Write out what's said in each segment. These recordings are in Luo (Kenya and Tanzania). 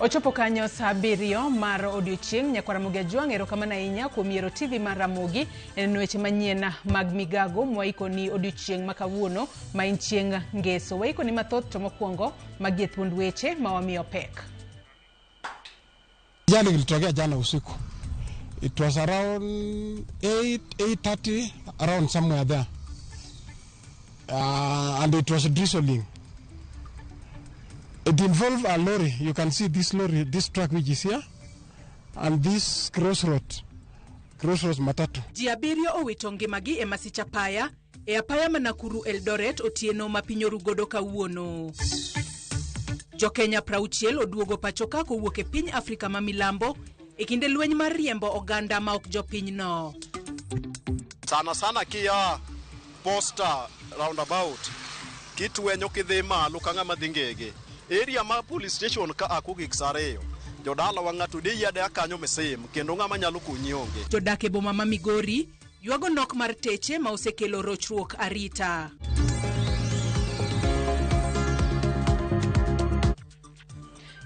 Ochopo kanyo saa abiriyo mar odiochieng'. Nyakwar Ramogi Ajwang', erokamano ahinya kuom yiero TV mar Ramogi e neno weche manyien mag migago mwaikoni odiochieng' ma kawuono ma en chieng' ngeso. Waikoni mathoth to mokwongo magi e thuond weche ma wamiyo pek. Ajali ilitokea jana usiku. It was around 8, 8:30, around somewhere there. And it was drizzling. It involved a lorry. You can see this lorry, this truck which is here, and this crossroads matatu. Ji abiriyo owito ngimagi e masich apaya e apaya ma Nakuru Eldoret otieno ma piny orugodo kawuono. Jokenya 60 oduogo pacho ka kowuok e piny Afrika ma milambo e kinde lweny mar riembo oganda ma ok jopinyno. Sana sana kia Posta roundabout kitwenyo kidhi malo ka ng'ama dhi Ngege. Area ma police station ka a kogik sa ariyo, jodalawa ng'ato deyi adeya kanyo misim kendo ng'ama nyalo konyi onge. Jodak e boma ma Migori ywago nok mar teche ma osekelo rochruok arita.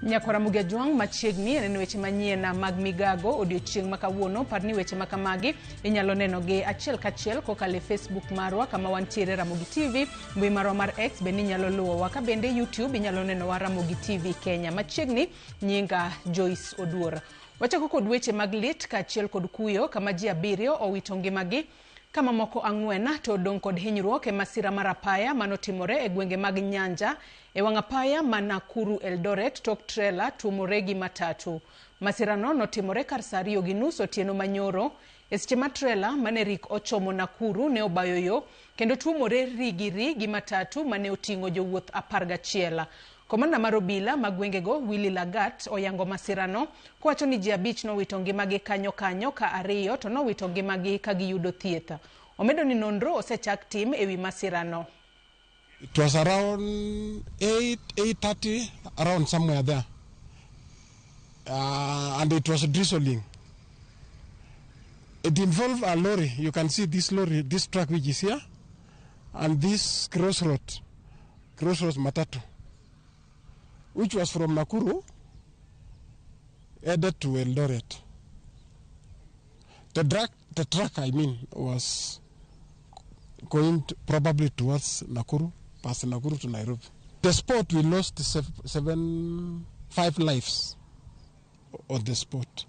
Nyakwar Ramogi Ajwang' machiegni e neno weche manyien mag migago odiochieng' ma kawuono. Par ni weche ma kamagi inyalo neno gi achiel kachiel kokalo e Facebook marwa kama wantiere Ramogi TV, mbui marwa mar X bende inyalo luwowa, ka bende YouTube inyalo nenowa Ramogi TV Kenya. Machiegni nyinga Joyce Oduor. Wachako kod weche mag lit kaachiel kod kuyo kama ji abiriyo owito ngimagi ka mamoko ang'wen to odong' kod hinyruok e masira mar apaya manotimore e gwenge mag Nyanja e wang' apaya ma Nakuru Eldoret tok trela tuomore gi matatu. Masirano notimore kar saa ariyo gi nus otieno manyoro e seche ma trela mane rik ochomo Nakuru ne obayo yo kendo tuomore ri gi ri gi matatu mane oting'o jowuoth 11. Komanda mar obila ma gwengego Willy Lagat oyango masirano kowacho ni ji abich nowito ngimagi kanyo kanyo ka ariyo to nowito ngimagi ka giyudo thieth. Omedo ni nonro osechak tim ewi masirano. It was around 8, 8:30, around somewhere there. And it was drizzling. It involved a lorry. You can see this lorry, this truck which is here, and this crossroads matatu, which was from Nakuru, headed to Eldoret. The truck, I mean, was going to, probably towards Nakuru, past Nakuru to Nairobi. The spot, we lost seven, 5 lives on the spot.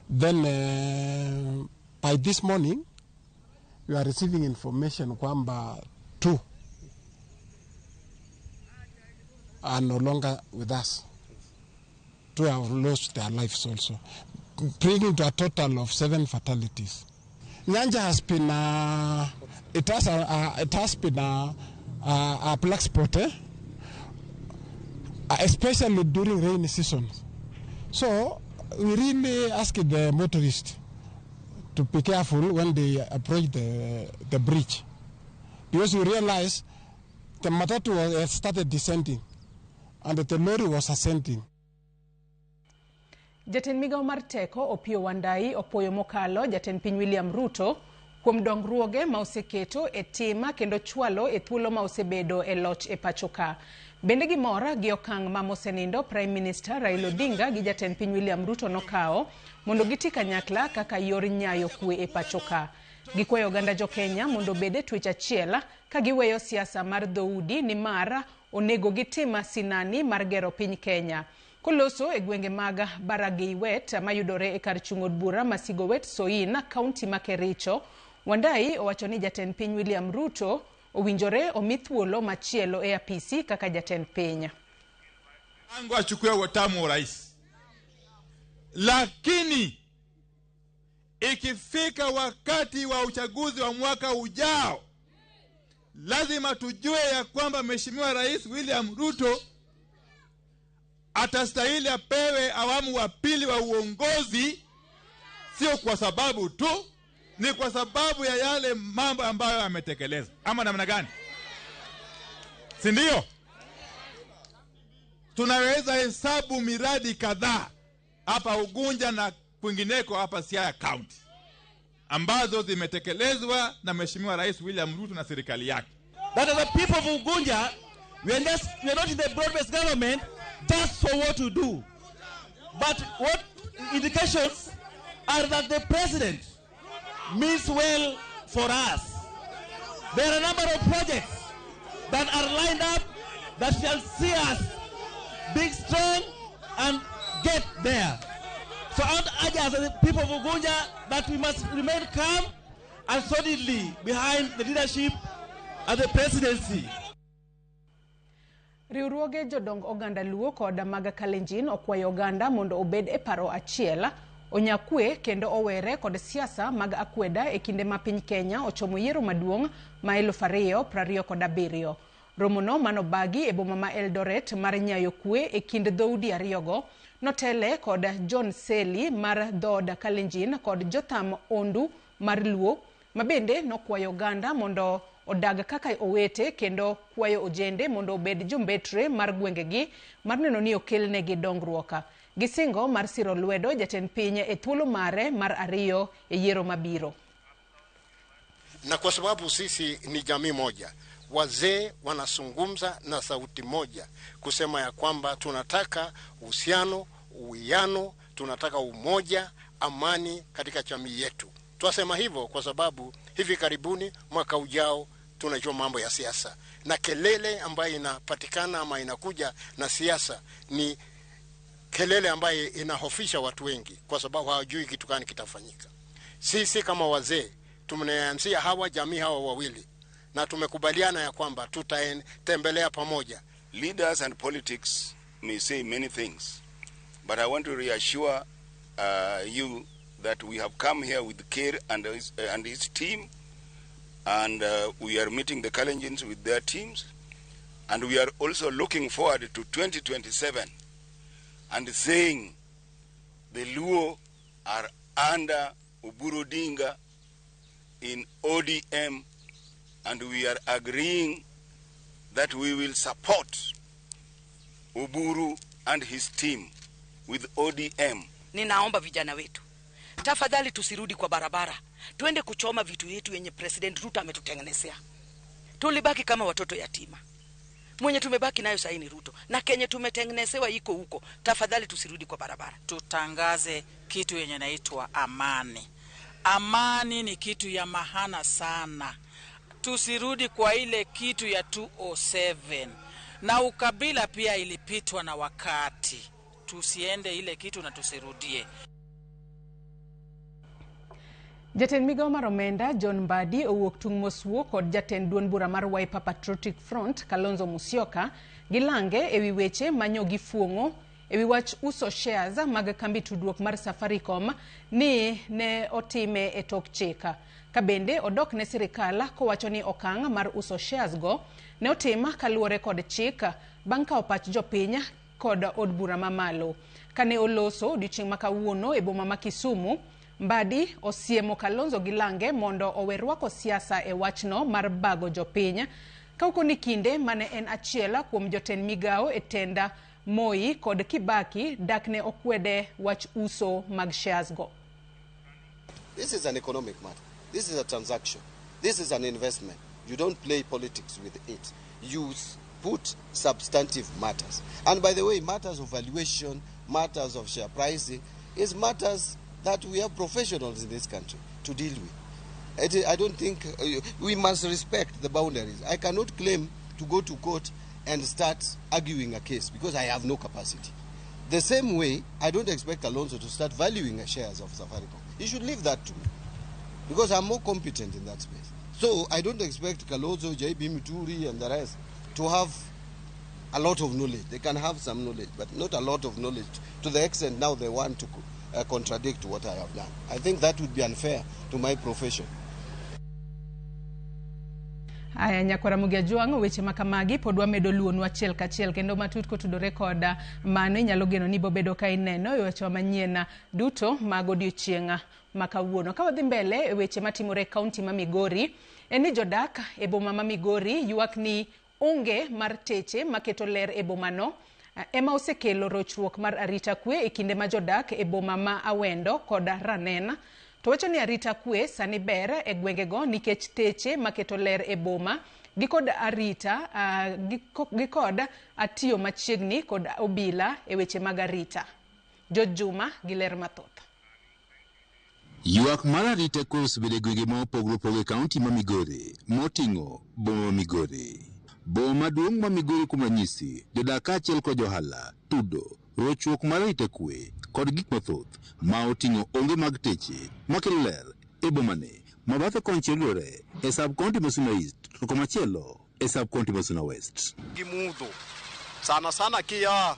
Then by this morning, we are receiving information kwamba 2 are no longer with us. 2 have lost their lives also, bringing to a total of 7 fatalities. Nyanja has been, it has a, it has been a black spot, Especially during rainy season. So we really ask the motorists to be careful when they approach the bridge, because we realize the matatu was started descending and the lorry was ascending. Jatend migawo mar teko Opiyo Wandayi opuoyo mokalo jatend piny William Ruto kuom dongruoge ma oseketo e tima kendo chwalo e thuolo ma osebedo e loch e pacho ka. Bende gimor gi okang' ma mosenindo Prime Minister Raila Odinga gi jatend piny William Ruto nokawo mondo giti kanyakla kaka yor nyayo kwe e pacho ka. Gikwayo oganda jo Kenya mondo obed e twech achiel ka giweyo siasa mar dhoudi nimar onego gitim sinani mar gero piny Kenya. Koloso e gwenge mag Barageiwet mayudore e kar chung' od bura ma Sigowet Soin, kaunti ma Kericho, Wandayi owacho ni jatend piny William Ruto owinjore omi thuolo machielo e apisi kaka jatend piny. Tangu achukue watamu urais, lakini ikifika wakati wa uchaguzi wa mwaka ujao lazima tujue ya kwamba Mheshimiwa Rais William Ruto atastahili apewe awamu wa pili wa uongozi, sio kwa sababu tu, ni kwa sababu ya yale mambo ambayo ametekeleza. Ama namna gani? Si ndio? Tunaweza hesabu miradi kadhaa hapa Ugunja na kwingineko hapa Siaya County ambazo zimetekelezwa na Mheshimiwa Rais William Ruto na serikali yake. That as the people of Ugunja, we are not in the broad-based government just for what to do. But what indications are that the president means well for us. There are a number of projects that are lined up that shall see us big, strong, and get there. So I want to urge us, as the people of Ugunja, that we must remain calm and solidly behind the leadership of the presidency. Riwruoge jodong oganda Luo kod mag Kalenjin okwayo oganda mondo obed e paro achiel, onya kwe kendo owere kod siasa mag akweda e kinde ma piny Kenya ochomo yiero maduong' ma 2027. Romono manobagi e boma ma Eldoret mar nyayo kwe e kind dhoudi ariyogo notele kod John Seli mar dhood Kalenjin kod Jotham Ondu mar Luo, mabende nokwayo oganda mondo odag kaka owete kendo kwayo ojende mondo obed jombetre mar gwengegi mar neno ni okelnegi dongruok. Gisingo mar siro lwedo jatend piny e thuolo mare mar ariyo e yiero mabiro. Na kwa sababu sisi ni jamii moja, wazee wanazungumza na sauti moja kusema ya kwamba tunataka uhusiano, uwiano, tunataka umoja, amani katika jamii yetu. Twasema hivyo kwa sababu hivi karibuni, mwaka ujao, tunajua mambo ya siasa, na kelele ambayo inapatikana ama inakuja na siasa ni kelele ambayo inahofisha watu wengi, kwa sababu hawajui kitu gani kitafanyika. Sisi kama wazee tumeanzia hawa jamii hawa wawili na tumekubaliana ya kwamba tutatembelea pamoja. Leaders and politics may say many things, but I want to reassure you that we have come here with Ker and his team, and we are meeting the Kalenjins with their teams, and we are also looking forward to 2027 and saying the Luo are under Oburu Odinga in ODM, and we are agreeing that we will support Oburu and his team with ODM. Ninaomba vijana wetu, tafadhali tusirudi kwa barabara, twende kuchoma vitu yetu yenye President Ruto ametutengenezea. Tulibaki kama watoto yatima, mwenye tumebaki nayo sahii ni Ruto, na kenye tumetengenezewa iko huko. Tafadhali tusirudi kwa barabara. Tutangaze kitu yenye naitwa amani. Amani ni kitu ya maana sana. Tusirudi kwa ile kitu ya 207 na ukabila pia ilipitwa na wakati. Tusiende ile kitu na tusirudie. Jatend migao mar omenda John Mbadi owuok tung' moswo kod jatend duond bura mar Wiper Patriotic Front Kalonzo Musyoka gilange ewi weche manyo gifuong'o ewi wach uso shares mag kambi tudruok mar Safaricom ni ne otime e tok chik. Ka bende odok ne sirikal kowacho ni okang' mar uso shares go ne otim kaluwore kod chik bang' kawo pach jopiny kod od bura mamalo. Kane oloso odiochieng' ma kawuono e boma ma Kisumu, Mbadi osiemo Kalonzo gi Lange mondo owe rwako siasa e wachno mar bago jopiny ka ni kinde mane en achiel kuom jotend migao e tenda Moi kod Kibaki dak ne okwede wach uso mag shares go. This is an economic matter. This is a transaction. This is an investment. You don't play politics with it. You put substantive matters. And by the way, matters of valuation, matters of share pricing, is matters that we have professionals in this country to deal with. I don't think we must respect the boundaries. I cannot claim to go to court and start arguing a case because I have no capacity. The same way, I don't expect Kalonzo to start valuing shares of Safaricom. He should leave that to me because I'm more competent in that space. So I don't expect Kalonzo, JB Muturi, and the rest to have a lot of knowledge. They can have some knowledge, but not a lot of knowledge to the extent now they want to contradict what I have done. I think that would be unfair to my profession. Aya nyakwara Mugia Jwang', weche ma kamagi pod wamedo luonu achiel kachiel kendo matut kotudore kod mano inyalo geno ni bobedo ka ineno e wechewa manyien duto mag odiochieng' ma kawuono. Ka wadhi mbele e weche matimore e kaunti ma Migori, en ni jodak e boma ma Migori ywak ni onge mar teche maketo ler e bomano ema osekelo rochruok mar arita kwe e kinde ma jodak e boma ma Awendo kod Ranen to wacho ni arita kwe sani ber e gwengego nikech teche maketo ler e boma gi kod arita gi kod atiyo machiegni kod obila e weche mag arita. George Juma gi ler mathoth. Ywak mar arita kwe osebedo e gwenge ma opogore opogore e kaunti ma Migori moting'o boma ma Migori. Boma maduong' ma Migori kuom ranyisi, jodak kaachiel kod johala tudo rochruok mar arita kwe kod gik mathoth ma oting'o onge mag teche makelo ler e bomani ma bathe konchiel yudore e sub county ma Suna East to komachielo e sub county ma Suna West. Gi mudho sana sana kia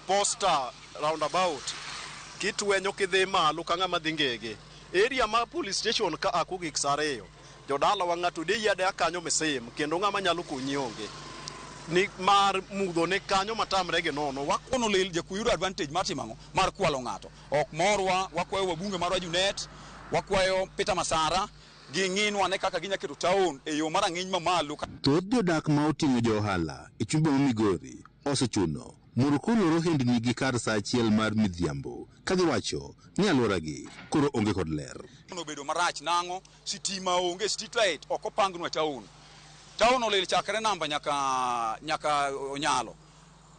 Posta roundabout kitwenyo kidhi malo ka ng'ama dhi Ngege. Area ma police station ka a kogik sa ariyo, jodalawa ng'ato deyi adeya kanyo misim kendo ng'ama nyalo konyi onge. Ni mar mudho ni kanyo matamre gi nono. Wakono lil jakuo yudo advantage mar timo ang'o? Mar kwalo ng'ato. Ok morwa, wakwayo wabunge marwa Junet, wakwayo Peter Masara, ging'inwa ane kaka ginya keto town e yo mar rang'iny mamalo. Thoth jodak ma oting'o jo ohala e chuny boma ma Migori osechuno mondo koro olor ohendni gi kar saa achiel mar midhiambo ka giwacho ni alworagi koro onge kod ler. Obedo marach nang'o? Sitima onge, street light ok opangnwa town. Town olil chakre namba nyaka nyaka Onyalo.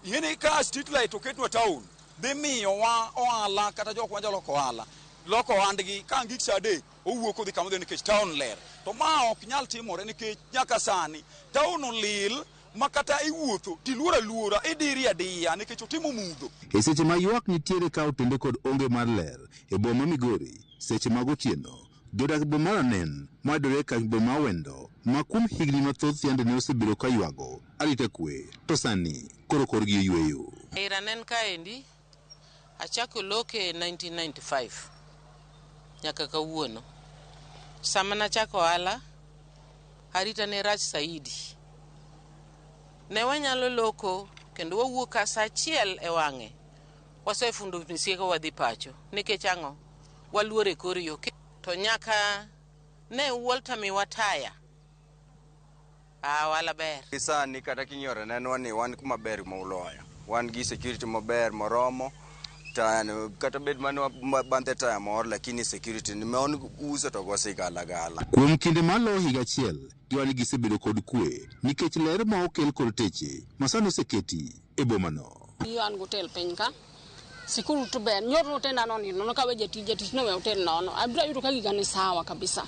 Ing'e ni ka street light oketnwa town dhi miyowa ohala kata jok ma jolok ohala loko ohandgi ka ang' gik saa adek owuok odhi kama odhi nikech town ler. To ma ok nyal timore nikech nyaka sani town olil ma kata iwuotho tiluor aluora idiri adiya nikech otimo mudho. E seche ma ywak nitiere ka otende kod onge mar ler e boma ma Migori seche mag otieno, jodak e boma mar Anen mayudore e kar boma ma Awendo ma kuom higni mathoth yande ne osebedo ka ywago arita kwe to sani koro korgi oyweyo. Ei Ranen kaendi achako loke 1995 nyaka kawuono. Sama nachako ohala, arita ne rach saidi. Ne wanyalo loko kendo wawuok ka saa achiel e wang'e. Wasefundo misigo wadhi pacho. Nikech ang'o? Waluor e kor yo. To nyaka ne Walter miwa taya. Ah, ohala ber. Sani kata king'iyo Ranenwa ni wan kuma ber moloyo. Wan gi security maber moromo. Taya kata bed mana bandhe taya moro lakini security ni ma uso to go sigala gala. Kuom kinde maloyo higa achiel, giwacho ni gisebedo kod kwe nikech ler ma okel kod teche ma sani oseketi e bomano. An gotel piny ka. Sikul to ber. Nyoro otenda nonindo nokawe jatich jatich nowe otel nono. Abiro yudo ka giga ni sawa kabisa.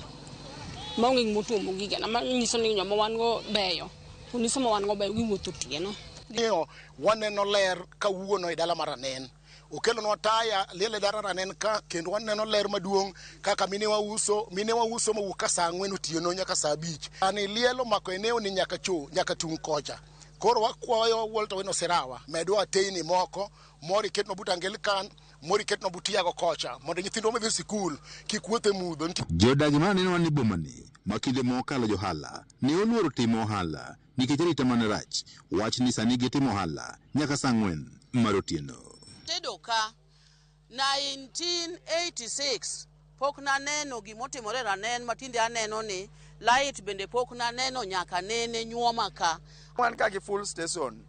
Maonge gima otuomo gigena manyiso ni joma wan go beyo. Polise ma wan go beyo giwuotho otieno. Ng'iyo waneno ler kawuono e dala mar Ranen. Okelonwa taya liel e dala Ranen ka kendo waneno ler maduong' kaka mine wauso mine wauso mowuok ka saa ang'wen otieno nyaka saa abich. Ani liel omako eneo ni nyaka cho nyaka tung' kocha. Koro wakwayo Walter Wino Sirawa medwa teyni moko moro iketnwa but Anglican moro iketnwa but Tiago kocha mondo nyithindwa madhi e sikul kik wuoth e mudho. Jodag ma neno ni bomani ma kinde mokalo johala ne oluoro timo ohala nikech arita mane rach wach ni sani gitimo ohala nyaka saa ang'wen mar otieno. Tedo ka 1986 pok naneno gimotimore Ranen matinde aneno ni light bende pok naneno nyaka nene nyuoma ka. Wan ka gi full station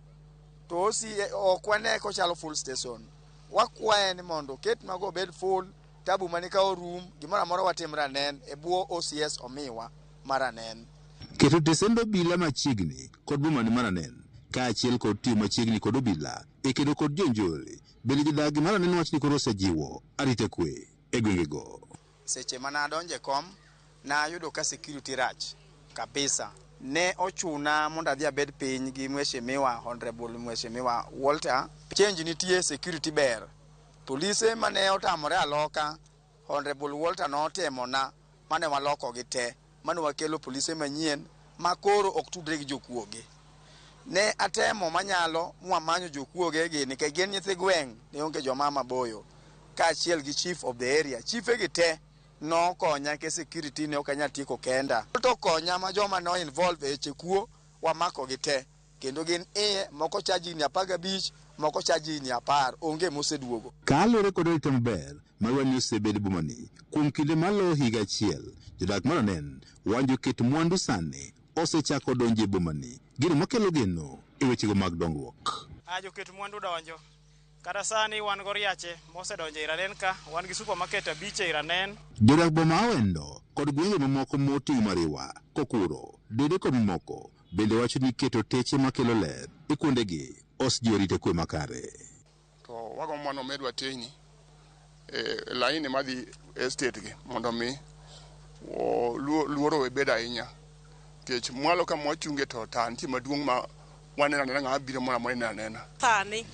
to osi ok wane kochalo full station. Wakwaye ni mondo oket mago obed full tabu mani ka orum gimoro amora watim Ranen e bwo OCS omiwa mar Ranen. Keto tesend obila machiegni kod bomani mar Ranen kaachiel kod tiyo machiegni kod obila e kedo kod jonjore bende jodag mar Ranen wach ni koro osejiwo arita kwe e gwengego. Seche mane adonjo e kom nayudo ka security rach kabisa. Ne ochuna mondo adhi abed piny gi mheshimiwa Honorable Mheshimiwa Walter. Change nitie, security ber. Polise mane otamore aloka, Honorable Walter notemona mane walokogi te, mane wakelo polise manyien ma koro ok tudre gi jokuoge. Ne atemo manyalo mwamanyo jokuoge gi nikech gin nyithi gweng' ne onge joma maboyo kaachiel gi chief of the area. Chife gi te nokonya nikech security ne ok anyal tieko kenda. To konya ma joma no involve e weche kuo wamako gi te kendo gin iye moko charge higni 15 moko charge higni 10 onge moseduogo. Kaluwore kod arita maber ma dwani osebed e bomani kuom kinde maloyo higa achiel, jodak mar Ranen wacho ket mwandu sani osechako donjo e bomani, gino makelo geno e wechego mag dongruok. Joket mwandu donjo. Kata sani wan goriache mosedonjo e Ranen ka, wan gi supermarket abich e Ranen. Jodak boma Awendo kod gwenge mamoko moting'o Mariwa, Kokuro, Dede kod mamoko bende wacho ni keto teche makelo ler e kuondegi osejiwo arita kwe makare. To wagombo mondo omedwa teyni e laini madhi estate gi mondo mi luoro we bed ahinya nikech mwalo kama wachunge to taya nitie maduong' ma waneno anena ng'ama biro moro amora ineno anena. Sani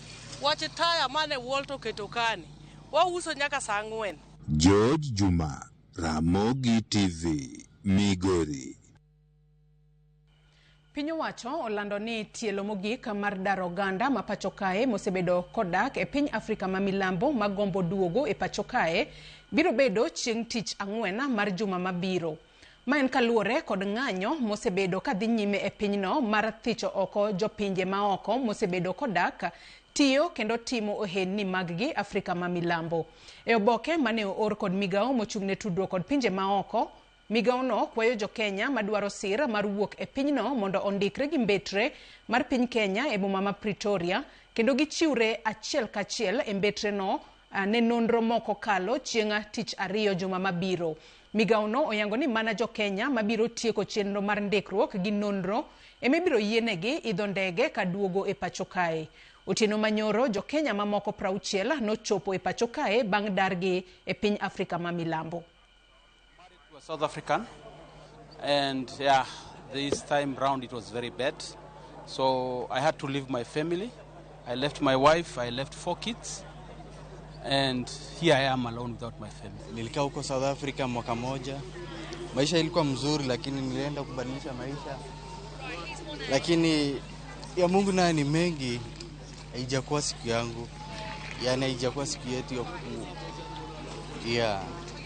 wach taya mane Walter oketo kani wauso nyaka saa ang'wen. George Juma, Ramogi TV, Migori. Piny owacho olando ni tielo mogik mar daro oganda ma pacho kae mosebedo kodak e piny Afrika ma milambo magombo duogo e pacho kae biro bedo chieng' tich ang'wen mar juma mabiro. Ma en kaluwore kod ng'anyo mosebedo kadhi nyime e pinyno mar thicho oko jopinje maoko mosebedo kodak tiyo kendo timo ohelni maggi Afrika ma milambo. E oboke mane oor kod migawo mochung'ne tudruok kod pinje maoko, migawono kwayo jo-Kenya madwaro sir mar wuok e pinyno mondo ondikre gi mbetre mar piny Kenya e boma ma Pretoria kendo gichiwre achiel kachiel e mbetreno ne nonro moko kalo chieng' tich ariyo juma mabiro. Migawono oyango ni mana jo-Kenya mabiro tieko chenro mar ndikruok gi nonro ema ibiro yienegi idho ndege kaduogo e pacho kae. Otieno manyoro jo-Kenya mamoko 60 nochopo e pacho kae bang' dargi e piny Afrika ma milambo. South African, and yeah, this time round it was very bad. So I had to leave my family. I left my wife, I left 4 kids, and here I am alone without my family. Nilikaa huko South Africa mwaka moja. Maisha ilikuwa mzuri, lakini nilienda kubadilisha maisha. Lakini ya Mungu naye ni mengi, haijakuwa siku yangu. Yaani haijakuwa siku yetu ya yeah.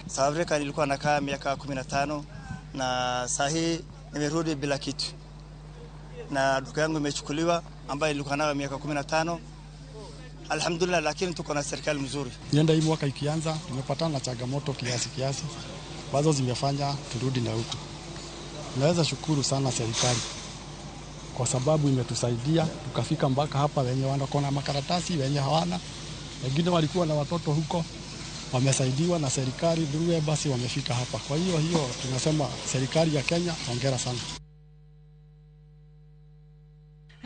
South Africa nilikuwa nakaa miaka 15 na saa hii nimerudi bila kitu. Na duka yangu imechukuliwa ambayo nilikuwa nayo miaka 15. Alhamdulillah, lakini tuko na serikali mzuri. Nienda hii mwaka ikianza tumepatana na changamoto kiasi kiasi ambazo zimefanya turudi na huku. Naweza shukuru sana serikali kwa sababu imetusaidia tukafika mpaka hapa. Wenye wako na makaratasi, wenye hawana, wengine walikuwa na watoto huko, wamesaidiwa na serikali through embassy, wamefika hapa. Kwa hiyo tunasema serikali ya Kenya hongera sana.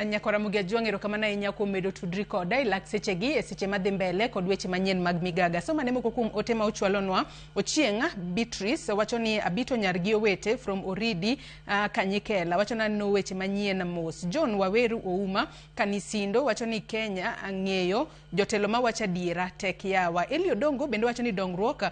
Nyakora Mugia erokamano ahinya kuom medo tudri koda ilak sechegi e seche madhi mbele kod weche manyien mag migaga. Soma ne moko kuom ote ma uchwalonwa. Ochieng' Beatrice wacho ni Abito nyargi owete from Oridi Kanyikela wacho ni weche manyien mos. John Waweru Ouma Kanisindo wacho ni Kenya ang'eyo jotelo mawacho adiera tek yawa. Eli Odongo bende wacho ni dongruok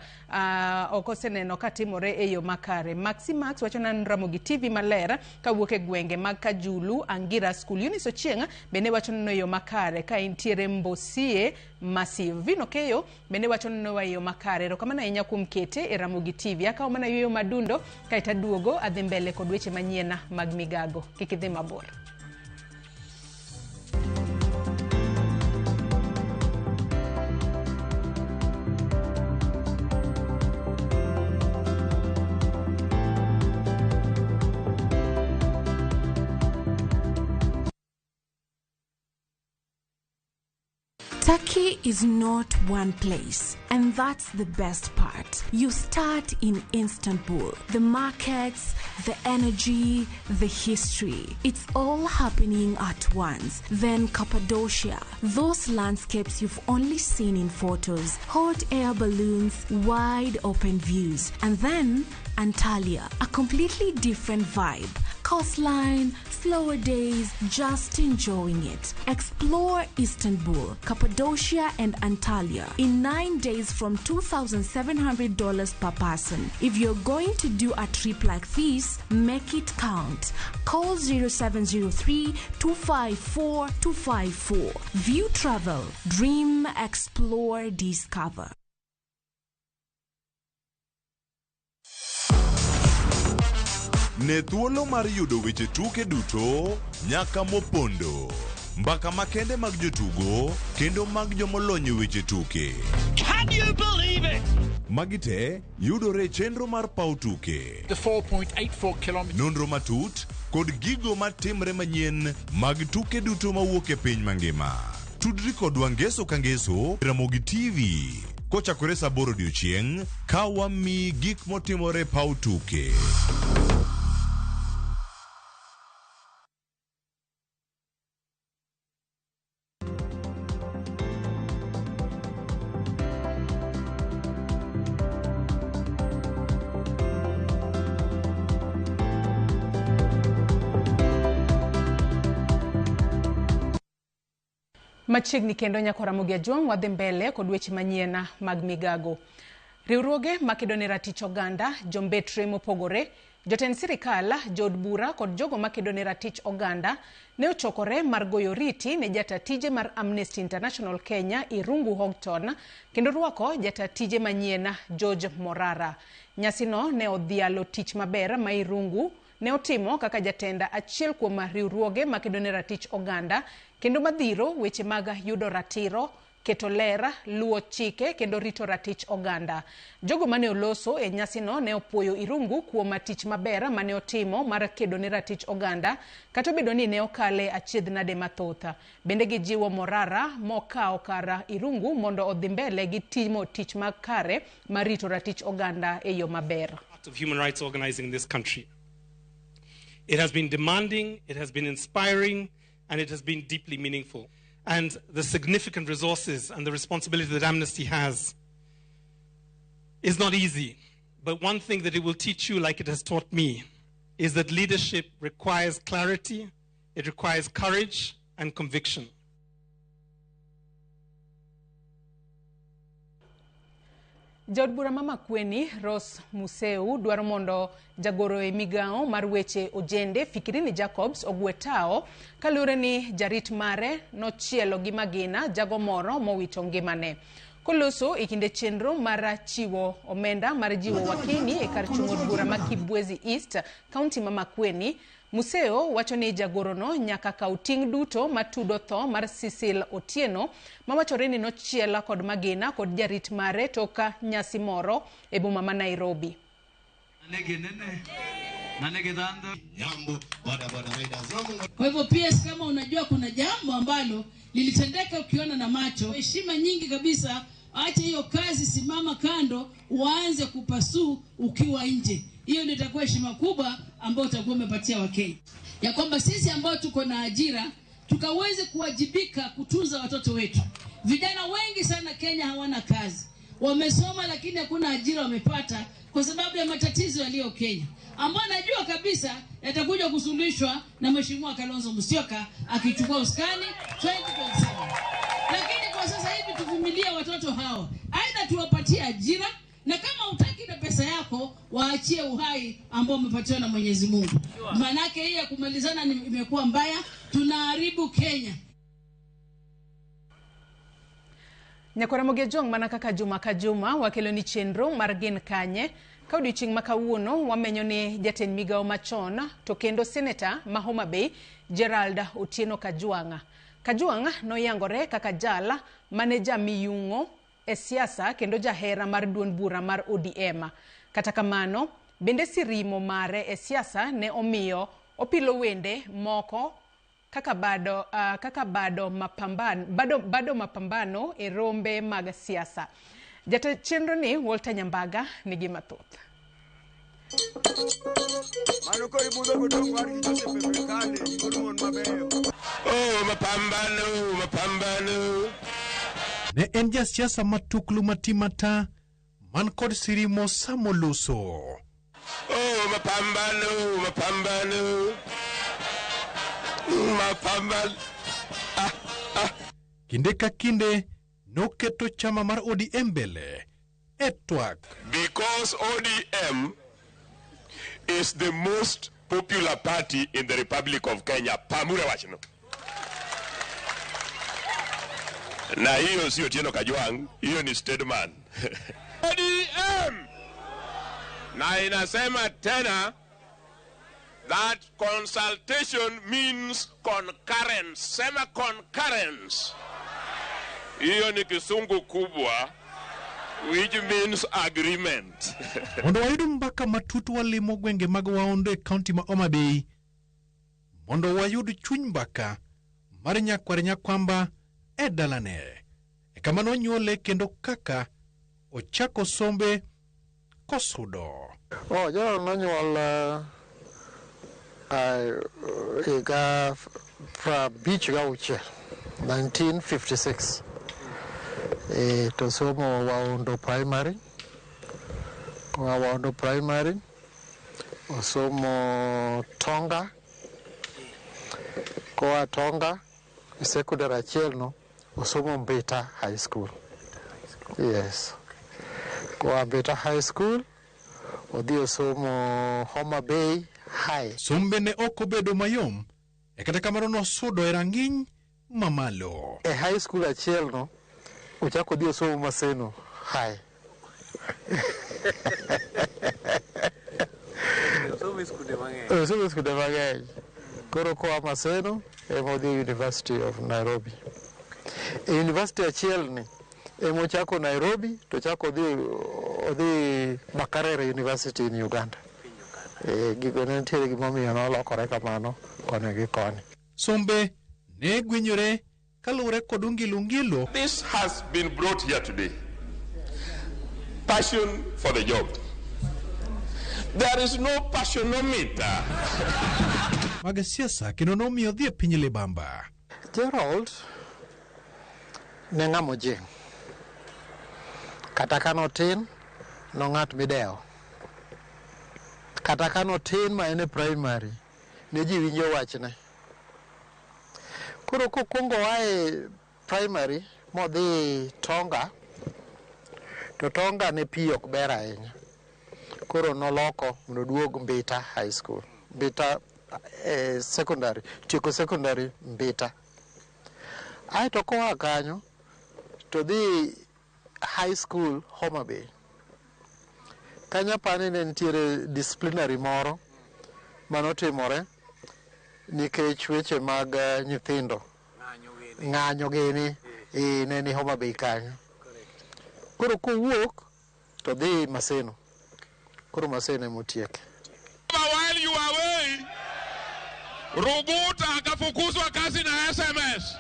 ok oseneno katimore e yo makare. Maxi Max wacho ni Ramogi TV maler kawuok e gwenge mag Kajulu Angira School. Eunice Ochieng' bende wacho ni yo makare ka intiere Mbosie Massive. Vino Keyo bende wacho ni yo makare. Erokamano ahinya kuom kete e Ramogi TV. Akawo mana yueyo madundo kaeto aduogo adhi mbele kod weche manyien mag migago. Kik idhi mabor. Turkey is not one place, and that's the best part. You start in Istanbul. The markets, the energy, the history. It's all happening at once. Then Cappadocia, those landscapes you've only seen in photos, hot air balloons, wide open views. And then Antalya, a completely different vibe. Coastline, slower days, just enjoying it. Explore Istanbul, Cappadocia and Antalya in 9 days from $2,700 per person. If you're going to do a trip like this, make it count. Call 0703 254 254. View Travel. Dream, explore, discover. Ne thuolo mar yudo weche tuke duto nyaka mopondo, mbaka makende mag jotugo kendo mag jomolony e weche tuke. Can you believe it? Magi te yudore e chenro mar paw tuke. The 4.84 kilometers. Nonro matut kod gigo matimre manyien mag tuke duto mawuok e piny mangima. Tudri kodwa ngeso ka ngeso Ramogi TV kochakore saa 8 odiochieng' ka wamiyi gik motimore paw tuke. Machiegni kendo nyako Ramogi Ajwang' wadhi mbele kod weche manyien mag migago. Riwruoge makedo ne ratich oganda, jombetre mopogore, jotend sirikal, jood bura kod jogo makedo ne ratich oganda ne ochokore mar goyo oriti ne jata tije mar Amnesty International Kenya Irungu Houghton kendo rwako jata tije manyien George Morara. Nyasino ne odhialo tich maber ma Irungu ne otimo kaka jatend achiel kuom riwruoge makedo ne ratich oganda kendo madhiro weche mag yudo ratiro, keto ler, luwo chike kendo rito ratich oganda. Jogo mane oloso e nyasino ne opuoyo Irungu kuom tich maber mane otimo mar kedo ne ratich oganda kata obedo ni ne okale achiedh nade mathoth. Bende gijiwo Morara mokawo kar Irungu mondo odhi mbele gi timo tich makare mar rito ratich oganda e yo maber. Of human rights organizing in this country. It has been demanding, it has been inspiring, and it has been deeply meaningful. And the significant resources and the responsibility that Amnesty has is not easy. But one thing that it will teach you, like it has taught me, is that leadership requires clarity, it requires courage and conviction. Jaod bura ma Makueni Rose Museu dwaro mondo jagoro e migawo mar weche ojende Fikirini Jacobs ogwe tao kaluwore ni jarit mare nochielo gi magina jago moro mowito ngimane. Koloso e kinde chenro mar chiwo omenda mar jiwo wakini e kar chung' od bura ma Kibwezi East, kaunti ma Makueni, Museo wacho ni jagorono nyaka kaw ting' duto matudo tho mar Cecil Otieno mawachore ni nochiel kod magina kod jarit mare tok nyasi moro e boma ma Nairobi. Kwa hivyo PS, kama unajua kuna jambo ambalo lilitendeka ukiona na macho, heshima nyingi kabisa, acha hiyo kazi, simama kando, uanze kupasuu ukiwa nje. Hiyo ndio itakuwa heshima kubwa ambayo utakuwa umepatia Wakenya, ya kwamba sisi ambao tuko na ajira tukaweze kuwajibika kutunza watoto wetu. Vijana wengi sana Kenya hawana kazi, wamesoma lakini hakuna ajira wamepata kwa sababu ya matatizo yaliyo Kenya, ambayo najua kabisa yatakuja kusuluhishwa na Mheshimiwa Kalonzo Musyoka akichukua usukani 2027. Lakini kwa sasa hivi tuvumilie watoto hao, aidha tuwapatie ajira, na kama hutaki na pesa yako waachie uhai ambao umepatiwa na Mwenyezi Mungu. Manake hii ya kumalizana imekuwa mbaya, tunaharibu Kenya. Nyakwara Ramogi Ajwang' mana kaka juma ka juma wakelo ni chenro mar Gin Kanye. Ka odiochieng' ma kawuono wamenyo ni jatend migawo machon to kendo seneta ma Homa Bay Gerald Otieno Kajwang'. Kajwang' noyangore kaka jal mane jamiyung'o e siasa kendo jahera mar duond bura mar ODM. Kata kamano, bende sirimo mare e siasa ne omiyo opilo wende moko kaka bado mapambano e rombe mag siasa. Jata chenro ni Walter Nyambaga nigi mathoth. Oh, mapambano, mapambano. Ne en jasiasa matuklu matimata man kod sirimo samoloso. Oh, mapambano, mapambano. Mapambano. Ah, ah. Kinde ka kinde noketo chama mar ODM mbele e twak. Because ODM is the most popular party in the Republic of Kenya. Pamure wachno. Na hiyo sio Otieno Kajwang', hiyo ni statement. ODM. Na inasema tena that consultation means concurrence. Sema concurrence. Hiyo ni kisungu kubwa, which means agreement. Mondo wayud mbaka matut walimo gwenge mag Waondo e kaunti ma Homa Bay, mondo wayud chuny mbaka mar nyakwar nyakwamba e dalane. E kama nonyuole kendo kaka ochako sombe kosudo. Oh, Gerald nonyuol higa 56, 1956. To somo Waondo Primary. Koa Waondo Primary osomo Tonga. Koa Tonga secondary achiel no Osomo Mbita High School. Yes. Koa Mbita High School, odhi osomo Homa Bay High. Sombe ne ok obedo mayom, e kata kamano nosudo e rang'iny mamalo. E high school achiel no, ochako odhi osomo Maseno High. Osomo e skunde mang'eny. Koro koa Maseno ema odhi University of Nairobi. E university achiel ni ema ochako Nairobi to ochako odhi Makerere University in Uganda. E, gigo ne nitiere gimomiyo nolokore kamano koni gi koni. Sombe ne gwenyore kaluwore kod ongilo. This has been brought here today. Passion for the job. There is no passionometer. Mag siasa kendo nomiyo odhi e piny libamba. Gerald ne ng'ama ojing'. Kata ka notin, nong'at midewo. Kata ka notin ma en e primary, ne ji winjo wachne. Koro kokwongo oa e primary modhi Tonga, to Tonga ne pi ok ber ahinya. Koro noloko mondo oduog Mbita High School. Mbita secondary, tieko secondary Mbita. Aeto koa kanyo, to dhi high school Homa Bay. Kanyo apani ne nitiere disciplinary moro manotimore nikech weche mag nyithindo ng'anyo gini ne ni Homa Bay kanyo. Koro kowuok to dhi Maseno. Koro Maseno ema otieke. While you are away, Ruguta akafukuzwa kazi na SMS.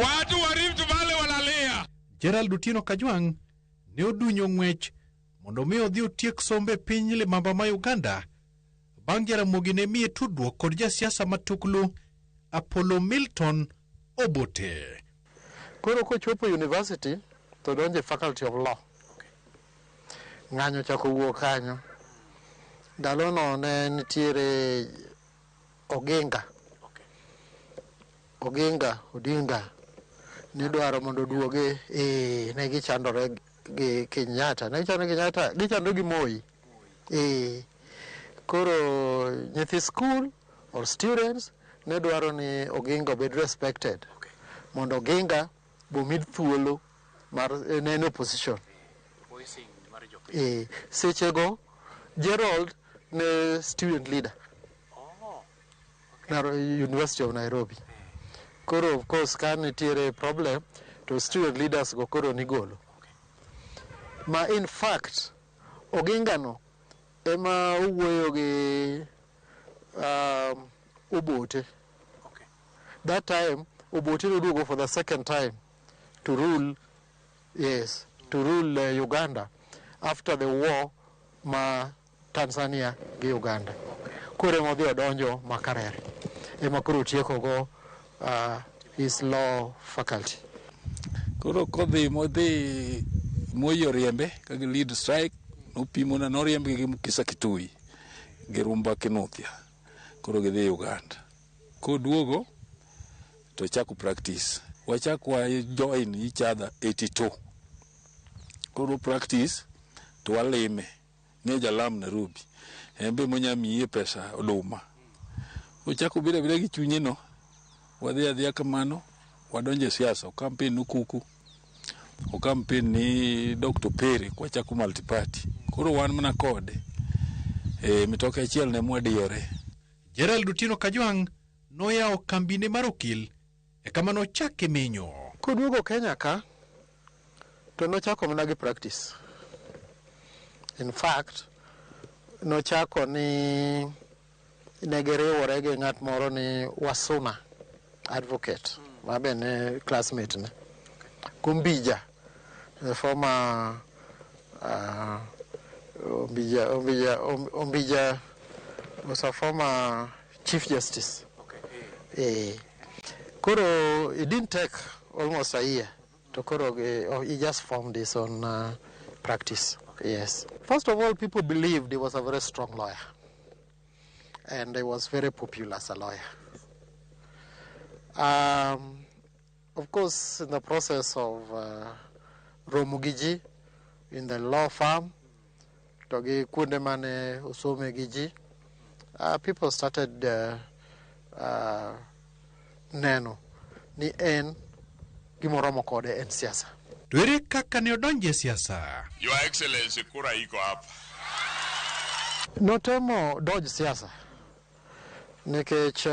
Watu wa Rift Valley wanalia. Gerald Otieno Kajwang' ne odunyo ng'wech mondo mi odhi otiek sombe e piny libamba ma Uganda bang' Jaramogi ne miye tudruok kod jasiasa matuklu Apollo Milton Obote. Koro kochopo university to donjo e Faculty of Law. Ng'anyo ochako wuok kanyo. Ndalono ne nitiere Oginga. Oginga Odinga ne dwaro mondo oduoge ne gichandore gi Kenyatta. Ne gichandore gi Kenyatta, gichandore gi Moi. Koro nyithi school or students ne dwaro ni Oginga obed respected. Mondo Oginga bomid thuolo mar ne en opposition. Sechego Gerald ne student leader. University of Nairobi. Koro of course ka nitiere problem to student leaders go koro nigolo. Ma in fact Oginga no ema owuoyo gi Obote. That time Obote noduogo for the second time to rule, yes, to rule Uganda after the war ma Tanzania gi Uganda. Koro ema odhi odonjo Makerere. Ema koro otieko go his law faculty. Koro kodhi modhi Moi oriembe ka gi lead strike nopimona noriembgi gi Mukisa Kitui gi Rumba Kinuthia. Koro gidhi Uganda. Koduogo to chako practice. Wachako wa join each other 82. Koro practice to walime. Ne jalam Nairobi. En be monya miye pesa oduma. Ochako biro abira gi chunye no. Wadhi adhiya kamano, wadonjo e siasa, okampen Ukuku, okampen ni Dr. Perry, kwachako multiparty. Koro wan mana kode. Mitoka achiel ne mwadiyore. Gerald Otieno Kajwang' noyawo kambine mar okil e kama nochake menyo. Koduogo Kenya ka, to nochako mana gi practice. In fact, nochako ni ne giriwore gi ng'at moro ni Wasuna advocate, ma be ne classmate ne. Kumbija, the former Ombija was a former Chief Justice. Koro it didn't take almost a year to koro he just formed his own practice. Yes. First of all, people believed he was a very strong lawyer, and he was very popular as a lawyer. Of course, in the process of romo gi ji in the law firm to gi kuonde mane osome gi ji, people started neno ni en gimoromo kode en siasa. To ere kaka ne odonjo e siasa? Your Excellency, kura iko hapa. Notemo dodge siasa nikech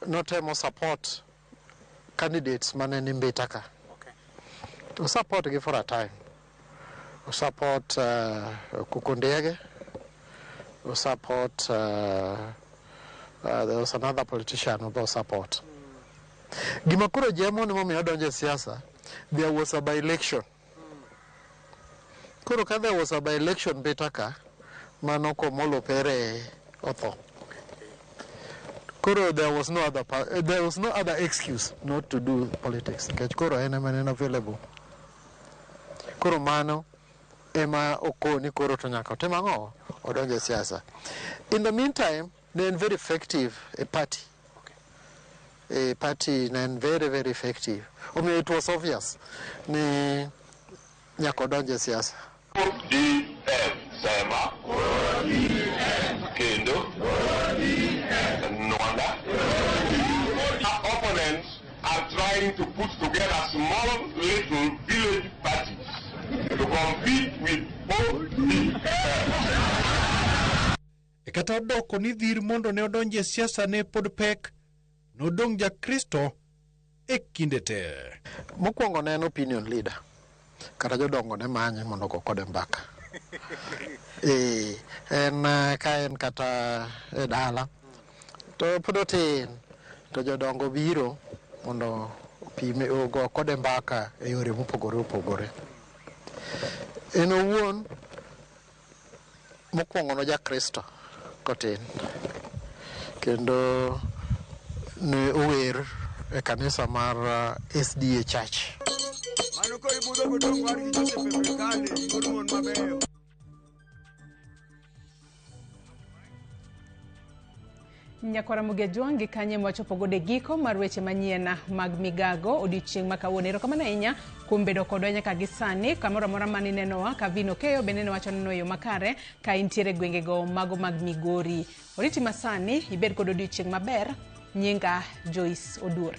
notemo support candidates mane ni Mbita ka. To support gi for a time. O support Kuku Ndiege, o support there was another politician who support. Gima koro jemo ni momiyo odonjo e siasa, there was a by-election. Koro ka there was a by-election Mbita ka, mano Komolo Pere otho. Koro there was no other excuse not to do politics. Nikech koro en ema ne en available. Koro mano ema okoni koro to nyaka otim ang'o? Odonjo e siasa. In the meantime, ne en very effective e party. E party ne en very very effective. Omiyo it was obvious ni nyaka odonj e siasa. ODM sema kendo Nwanda. Our opponents are trying to put together small little village parties to compete with ODM. E kata odoko ni dhir mondo ne odonji e siasa ne pod pek, nodong' jakristo e kinde te. Mokwongo ne en opinion leader. Kata jodongo ne manye mondo ogo kode mbaka. Ee, en ka en kata e dala to pod otin to jodongo biro mondo opime ogo kode mbaka e yore mopogore opogore. En owuon mokwongo no jakristo kotin kendo ne ower e kanisa mar SDA Church. Mano koro ibudho godong' wargi Joseph e Brikali, wuod mon mabeyo. Nyakwara Mugia gi kanye mwachopo godo e giko mar weche manyien mag migago odiochieng' ma kawuono. Erokamano ahinya kuom bedo kodwa nyaka gi sani kamoro amora mane inenowa ka Vino Keyo bende ne wacho neno e yo makare ka intiere e gwengego mago mag Migori. Oriti masani ibed kod odiochieng' maber. Nyinga Joyce Oduor.